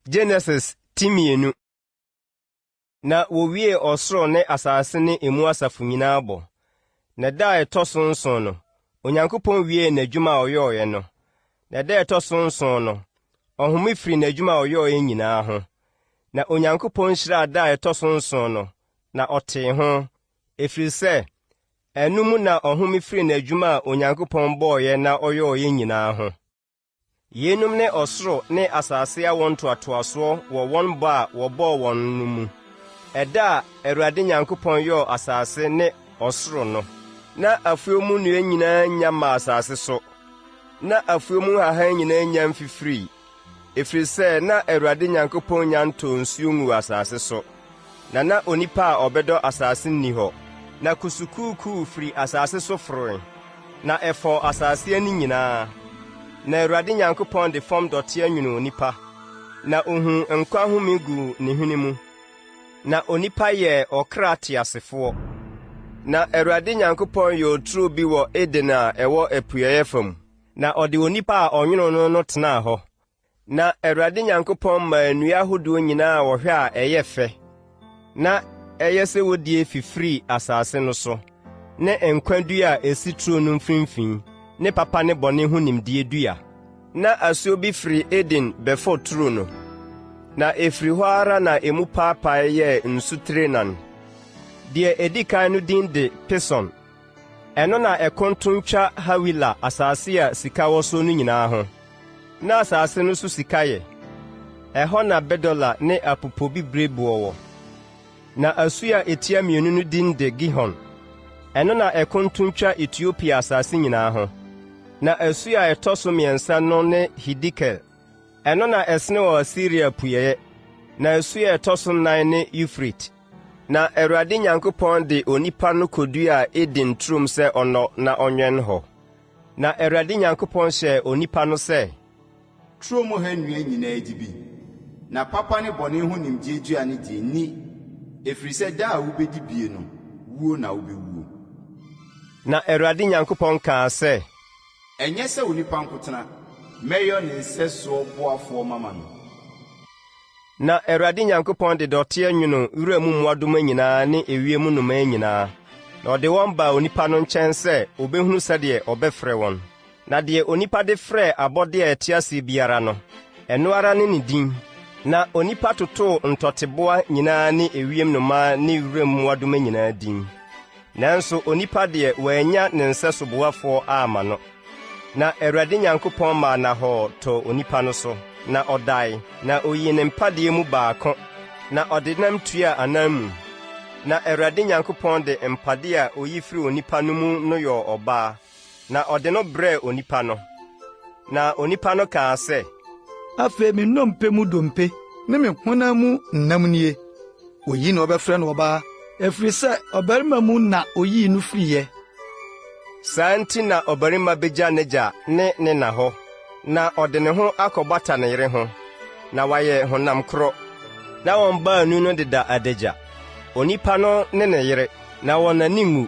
Genesis ti mmienu. Na wɔwiee ɔsoro ne asase ne emu asafo nyinaa bɔ. Na da a ɛtɔ so nson no, Onyankopɔn wiee n'adwuma a ɔyɔeɛ no. Na da a ɛtɔ so nson no, ɔhome firii n'adwuma a ɔyɔeɛ nyinaa ho. Na Onyankopɔn hyiraa da a ɛtɔ so nson no, na ɔtee ho, ɛfiri sɛ ɛno mu na ɔhome firii n'adwuma a Onyankopɔn bɔeɛ na ɔyɔeɛ nyinaa ho. Yeinom ne ɔsoro ne asase awoɔ ntoatoasoɔ wɔ wɔn bɔ a wɔbɔɔ wɔn no mu, ɛda a Awurade Nyankopɔn yɔɔ asase ne ɔsoro no. Na afuo mu nnua nyinaa nnya mmaa asase so, na afuo mu nhahan nyinaa nnya mfifirii, ɛfiri sɛ na Awurade Nyankopɔn nnya ntɔɔ nsuo nguu asase so, na na onipa a ɔbɛdɔ asase nni hɔ. Na kusukuukuu firi asase so foroe, na ɛfɔɔ asase ani nyinaa. Na Awurade Nyankopɔn de fam dɔteɛ nwonoo onipa, na ohuu nkwa home guu ne hwene mu, na onipa yɛɛ ɔkra teasefoɔ. Na Awurade Nyankopɔn yɔɔ turo bi wɔ Eden a ɛwɔ apueeɛ fam, na ɔde onipa a ɔnwonoo no no tenaa hɔ. Na Awurade Nyankopɔn maa nnua ahodoɔ nyinaa a wɔhwɛ a ɛyɛ fɛ, na ɛyɛ sɛ wodie fifirii asase no so, ne nkwa dua a ɛsi turo no mfimfini, ne papa ne bɔne ho nimdeɛ dua. Na asuo bi firi Eden bɛfɔ turo no, na ɛfiri hɔ ara na emu paapae yɛɛ nsutire nan. Deɛ ɛdi kan no din de Pison. Ɛno na ɛkonton twa Hawila asase a sika wɔ so no nyinaa ho. Na asase no so sika yɛ. Ɛhɔ na bedola ne apopobibireboɔ wɔ. Na asu a ɛtia mmienu no din de Gihon. Ɛno na ɛkonton twa Etiopia asase nyinaa ho. Na asu a ɛtɔ so mmiɛnsa no ne Hidekel. Ɛno na ɛsene wɔ Asiria apueeɛ. Na asu a ɛtɔ so nnan ne Eufrate. Na Awurade Nyankopɔn de onipa no koduaa Eden turom sɛ ɔnnɔ na ɔnwɛn hɔ. Na Awurade Nyankopɔn hyɛɛ onipa no sɛ. Turo mu ha nnua nyinaa di bi, na papa ne bɔne ho nimdeɛ dua no deɛ, nni, ɛfiri sɛ da a wobɛdi bie no, wuo na wobɛwuo. Na Awurade Nyankopɔn kaa sɛ. Ɛnyɛ sɛ onipa nko tena, mɛyɔ ne nsɛsoɔ boafoɔ mama no. Na Awurade Nyankopɔn de dɔteɛ nwonoo wura mu mmoadoma nyinaa ne ewiem nnomaa nyinaa, na ɔde wɔn baa onipa no nkyɛn sɛ ɔbɛhunu sɛdeɛ ɔbɛfrɛ wɔn. Na deɛ onipa de frɛɛ abɔdeɛ a ɛte aseɛ biara no, ɛno ara ne ne din. Na onipa totoo ntɔteboa nyinaa ne ewiem nnomaa ne wuram mmoadoma nyinaa din. Nanso onipa deɛ, wannya ne nsɛso boafoɔ amma no. Na Awurade Nyankopɔn maa nnahɔɔ tɔɔ onipa no so, na ɔdae, na oyii ne mpadeɛ mu baako, na ɔde nam tuaa ananmu. Na Awurade Nyankopɔn de mpadeɛ a oyi firii onipa no mu no yɔɔ ɔbaa, na ɔde no brɛɛ onipa no. Na onipa no kaa sɛ. Afei me nnompe mu dompe ne me honam mu nam nie. Oyi na wɔbɛfrɛ no ɔbaa, ɛfiri sɛ ɔbarima mu na oyii no firiiɛ. Saa nti na ɔbarima begya n'agya ne ne na hɔ, na ɔde ne ho akɔbata ne yere ho, na wɔayɛ honam koro. Na wɔn baanu no deda adagya, onipa no ne ne yere, na wɔn ani nwu.